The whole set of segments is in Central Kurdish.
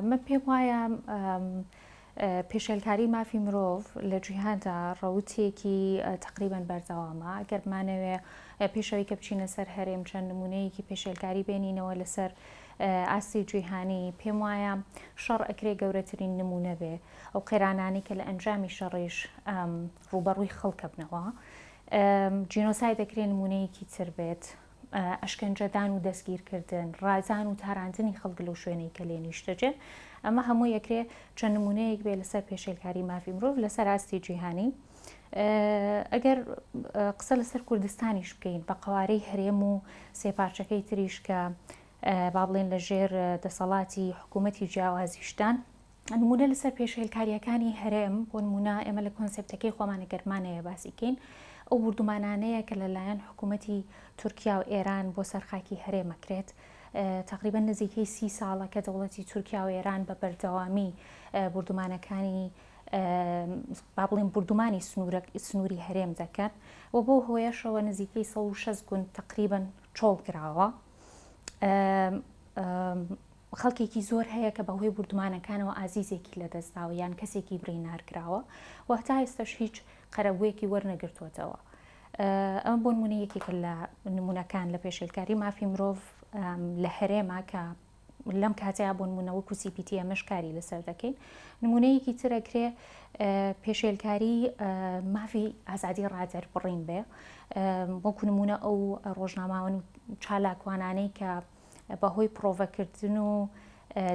من پێم وایە پێشێلکاری مافی مرۆڤ لە جیهاندا ڕەوتێکی تەقریبەن بەردەوامە، گەر بمانەوێ پێش ئەوەی کە بچینە سەر هەرێم چەند نموونەیەکی پێشێلکاری بێنینەوە لەسەر ئاستی جیهانی، پێم وایە شەڕ ئەکرێ گەورەترین نموونە بێ، ئەو قەیرانانەی کە لە ئەنجامی شەڕیش ڕووبەڕووی خەڵک ئەبنەوە. جینۆساید ئەکرێ نموونەیەکی تر بێت. ئەشکەنجەدان و دەستگیرکردن، ڕازان و تاراندنی خەڵک لەو شوێنەی کە لێ نیشتەجێن، ئەمە هەمووی ئەکرێ چەند نموونەیەک بێ لەسەر پێشێلکاری مافی مرۆڤ لەسەر ئاستی جیهانی. ئەگەر قسە لەسەر کوردستانیش بکەین بە قەوارەی هەرێم و سێ پارچەکەی تریش کە با بڵێن لە ژێر دەسەڵاتی حکوومەتی جیاوازیشدان، نموونە لەسەر پێشێلکارییەکانی هەرێم، بۆ نموونە ئێمە لە کۆنسێپتەکەی خۆمان ئەگەر بمانەوێ باسی کەین، ئەو بوردومانانەیە کە لەلایەن حکوومەتی تورکیا و ئێران بۆ سەر خاکی هەرێم ئەکرێت. تەقریبەن نزیکەی سی ساڵە کە دەوڵەتی تورکیا و ئێران بە بەردەوامی بوردومانەکانی با بڵێم بوردومانی سنووری هەرێم دەکەن و بەو هۆیەشەوە نزیکەی 160 گوند تەقریبەن چۆڵ کراوە. خەڵکێکی زۆر هەیە کە بەهۆی بوردومانەکانەوە ئازیزێکی لەدەستداوە یان کەسێکی برینار کراوە و هەتا ئێستاش هیچ قەرەبوویەکی وەرنەگرتووەتەوە. ئەمە بۆ نموونە یەکێکە لە نموونەکان لە پێشێلکاری مافی مرۆڤ لە هەرێمە کە لەم کاتەیا بۆ نموونە وەکو سی پی تی ئەمەش کاری لەسەر دەکەین. نموونەیەکی تر ئەکرێ پێشێلکاری مافی ئازادی ڕادەربڕین بێ وەکو نموونە ئەو ڕۆژناماوان و چالاکوانانەی کە بەهۆی پڕۆڤەکردن و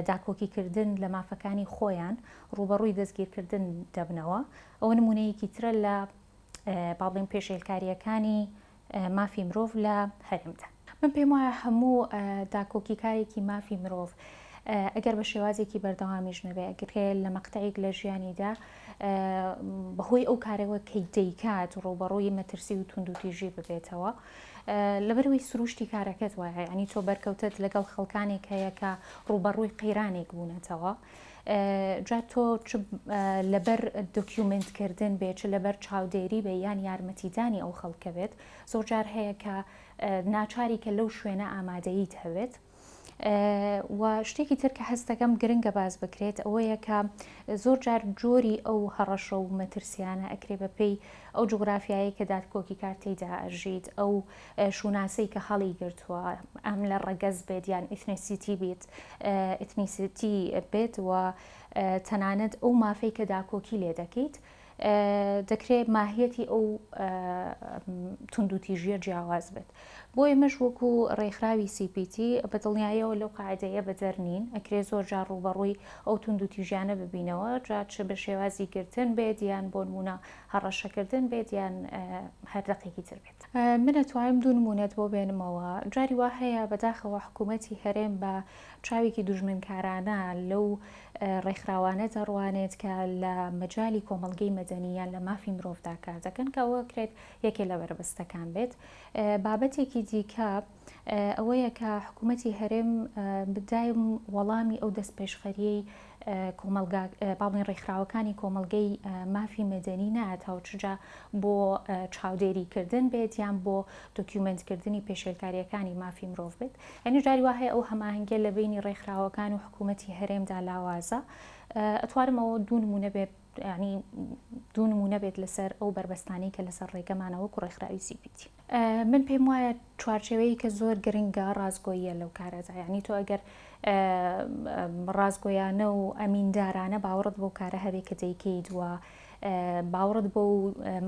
داکۆکیکردن لە مافەکانی خۆیان ڕووبەڕووی دەستگیرکردن دەبنەوە، ئەوە نموونەیەکی ترە لە با بڵێین پێشێلکارییەکانی مافی مرۆڤ لە هەرێمدا. من پێم وایە هەموو داکۆکیکارێکی مافی مرۆڤ ئەگەر بە شێوازێکی بەردەوامیش نەبێ ئەگەر لە مەقتەعێک لە ژیانیدا بەهۆی ئەو کارەوە کەی دەیکات ڕووبەڕووی مەترسی و توندوتیژی ببێتەوە لەبەرئەوەی سروشتی کارەکەت وایە یانی تۆ بەرکەوتت لەگەڵ خەڵکانێک هەیە کە ڕووبەڕووی قەیرانێک بوونەتەوە جا تۆ چ لەبەر document کردن بێ چ لەبەر چاودێری بێ یان یارمەتیدانی ئەو خەڵکە بێت زۆر جار هەیە کە ناچاری کە لەو شوێنە ئامادەییت هەبێت. و شتێکی تر کە هەست دەکەم گرنگە باس بکرێت ئەوەیە کە زۆر جار جۆری ئەو هەڕەشە و مەترسیانە ئەکرێ بە پێی ئەو جوگرافیایەی کە دادکۆکیکار تێیدا ئەژیت، ئەو شوناسەی کە هەڵی گرتووە، ئەم لە ڕەگەز بێت یان ethnicity بێت، ethnicity بێت و تەنانەت ئەو مافەی کە داکۆکی لێ دەکەیت دەکرێ ماهیەتی ئەو توندوتیژیە جیاواز بێت. بۆ ئێمەش وەکو ڕێکخراوی سی پی تی بە دڵنیاییەوە لەو قاعدەیە بەدەر نین، ئەکرێ زۆر جار ڕووبەڕووی ئەو توندوتیژیانە ببینەوە، جا چ بە شێوازی گرتن بێت یان بۆ نموونە هەڕەشەکردن بێت یان هەر دەقێکی تر بێت. من ئەتوانم دوو نموونەت بۆ بێنمەوە، جاری وا هەیە بەداخەوە حکوومەتی هەرێم بە چاوێکی دوژمنکارانە لەو ڕێکخراوانە دەڕوانێت کە لە مەجالی کۆمەڵگەی مەدەنی یان لە مافی مرۆڤدا کار دەکەن کە ئەوە کرێت یەکێ لە بەربەستەکان بێت. بابەتێکی دیکە ئەوەیە کە حکوومەتی هەرێم دایم وەڵامی ئەو دەستپێشخەریەی کۆمەڵگا با بڵێین ڕێکخراوەکانی کۆمەڵگەی مافی مەدەنی نایەتەوە چ جا بۆ چاودێری کردن بێت یان بۆ document کردنی پێشێلکارییەکانی مافی مرۆڤ بێت یانی جاری وا هەیە ئەو هەماهەنگیە لە بەینی ڕێکخراوەکان و حکوومەتی هەرێمدا لاوازە ئەتوارم ئەوە دوو نموونە بێت یانی دوو نموونە بێت لەسەر ئەو بەربەستانەی کە لەسەر ڕێگەمانە وەکو ڕێکخراوی سی پی تی. من پێم وایە چوارچێوەیەکی کە زۆر گرنگە ڕاستگۆییە لەو کارەدا یانی تۆ ئەگەر ڕاستگۆیانە و ئەمیندارانە باوەڕت بەو کارە هەبێ کە دەیکەیت و باوەڕت بەو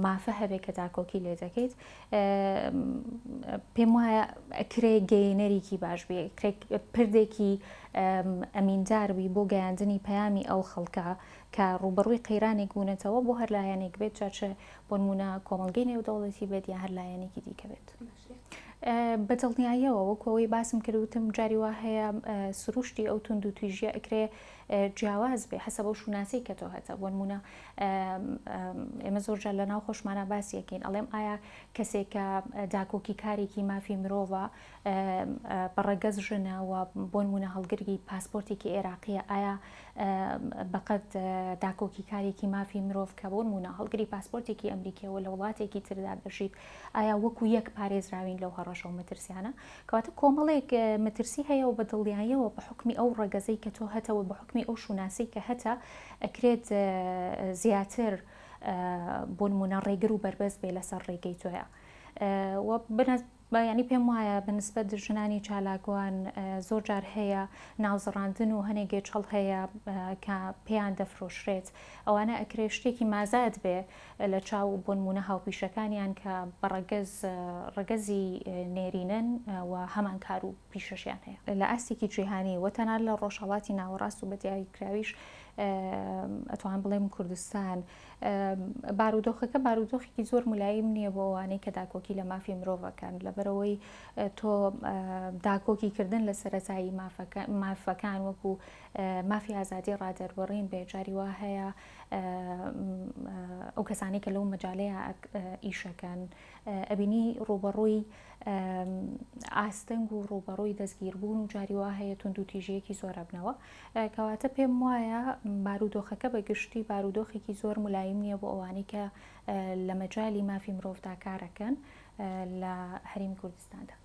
مافە هەبێ کە داکۆکی لێ دەکەیت پێم وایە ئەکرێ گەیەنەرێکی باش بێ پردێکی ئەمیندار بی بۆ گەیاندنی پەیامی ئەو خەڵکە کە ڕووبەڕووی قەیرانێک بوونەتەوە بۆ هەر لایەنێک بێت جا چ بۆ نموونە کۆمەڵگەی نێودەوڵەتی بێت یا هەر لایەنێکی دیکە بێت. بە دڵنیاییەوە وەکو ئەوەی باسم کرد وتم جاری وا هەیە سروشتی ئەو توندوتیژیە ئەکرێ جیاواز بێ حەسەب ئەو شوناسەی کە تۆ هەتە بۆ نموونە ئێمە زۆر جار لە ناو خۆشمانە باسی ئەکەین ئەڵێم ئایا کەسێک کە داکۆکی کارێکی مافی مرۆڤە بە ڕەگەز ژنە و بۆ نموونە هەڵگری پاسپۆرتێکی عێراقیە ئایا بەقەد داکۆکیکارێکی مافی مرۆڤ کە بۆ نموونە هەڵگری پاسپۆرتێکی ئەمریکیەوە لە وڵاتێکی تردا دەژیت ئایا وەکو یەک پارێزراوین لەو هەڕەشە؟ هەڕەشە و مەترسیانە. کەواتە کۆمەڵێک مەترسی هەیە و بە دڵنیاییەوە بە حوکمی ئەو ڕەگەزەی کە تۆ هەتە و بە حوکمی ئەو شوناسەی کە هەتە ئەکرێت زیاتر بۆ نموونە ڕێگر و بەربەست بێ لەسەر ڕێگەی تۆیا و یانی پێم وایە بە نسبەت ژنانی چالاکوان زۆر جار هەیە ناوزڕاندن و هەنێ گێچەڵ هەیە کە پێیان دەفرۆشرێت ئەوانە ئەکرێ شتێکی مازاد بێ لە چاو بۆ نموونە هاوپیشەکانیان کە بە ڕەگەز ڕەگەزی نێرینەن و هەمان کار و پیشەشیان هەیە. لە ئاستێکی جیهانی و تەنانەت لە ڕۆژهەڵاتی ناوەڕاست و بە دیاریکراویش ئەتوانم بڵێم کوردستان بارودۆخەکە بارودۆخێکی زۆر ملایم نییە بۆ ئەوانەی کە داکۆکی لە مافی مرۆڤەکەن لەبەرەوەی تۆ داکۆکی کردن لە سەرەتایی مافەکان وەکو مافی ئازادی ڕادەربڕین بێ جاری وا هەیە ئەو کەسانی کە لەو مەجالەیە ئیشەکەن ئەبینی ڕوبەڕووی ئاستەنگ و ڕوبەڕووی دەستگیربوون و جاری وا هەیە توندوتیژیەکی زۆر ئەبنەوە کەواتە پێم وایە بارودۆخەکە بە گشتی بارودۆخێکی زۆر ملایم نییە بۆ ئەوانەی کە لە مەجالی مافی مرۆڤدا کارەکەن لە هەرێمی کوردستاندا.